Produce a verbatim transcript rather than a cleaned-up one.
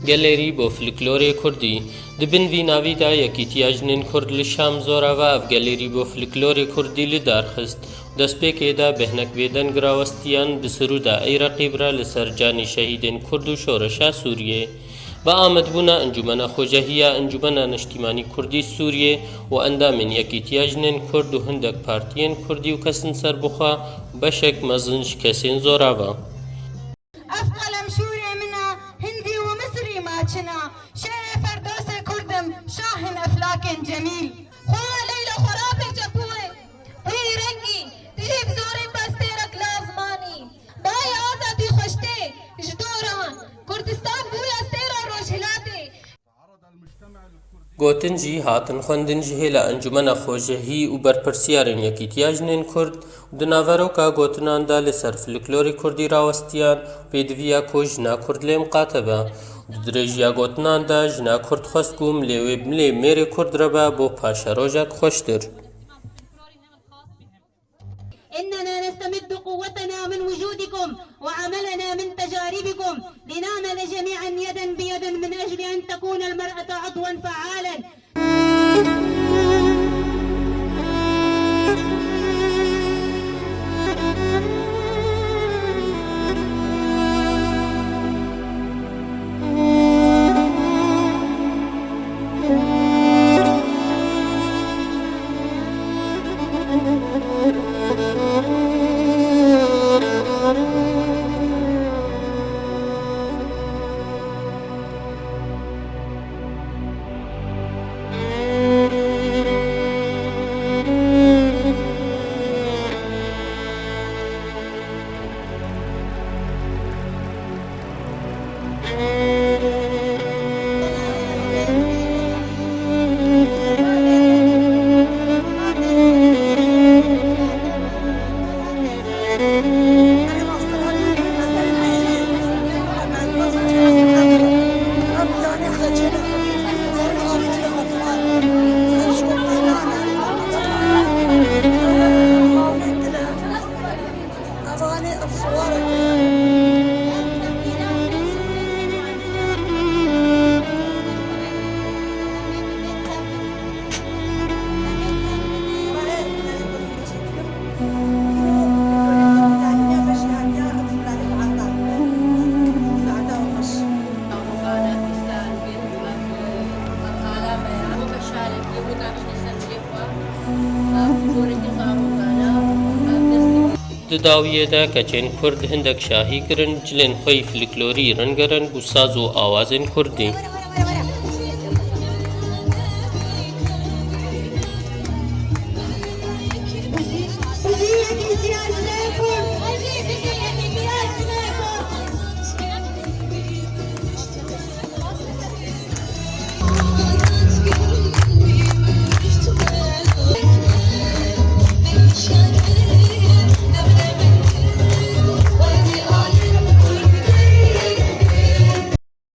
Gelêrî bo folklorê kurdî. Di bin vî navî de Yekîtiya Jinên Kurd li Şam Zorava ev gelêrî bo folklorê kurdî li dar xist. Destpêkê de bi hinek bêdeng rawestiyan bi sirûda Ey Reqîb re li ser canê şehîdên Kurd û şoreşa Sûriyê. Bi amedbûna Encûmena Xwejehî ya Encûmena Neştîmanî Kurdî Sûriyê û endamên Yekîtiya Jinên Kurd û hindek partiyên Kurdî û kesên serbixwe, beşek mezin ji kesên zorava. Ev qelemşûrê min e, Hindî û Misrî ma çin e. Şêrê Ferdosê Kurd im, şahên eflakên cemîl. Xwe Leyla xwe rapê çepûyê, wî rengî, dilê bi zorê pestêrek lazmanî. Bayê azadî xweştê ji doran, Kurdistan bûye stêra rojhilatê. Gotin jî hatin xwendin ji hêla Encûmena Xwejehî û berpirsiyarên Yekîtiya Jinên Kurd û di naveroka gotinan de li ser folklorê kurdî rawestiyan, pêdiviya ku jina kurd lê miqate be. Di dirêjiya gotinan de jina kurd xwest ku milê wê bi milê mêrê kurd re be bo paşerojek xweştir. إننا نستمد قوتنا من وجودكم وعملنا من تجاربكم لنعمل جميعا يدا بيد من أجل أن تكون المرأة عضوا فعالا. Di dawiyê de keçên Kurd hindek şahî kirin, cilên xwe yî folklorî rengereng û saz û awazên Kurdî.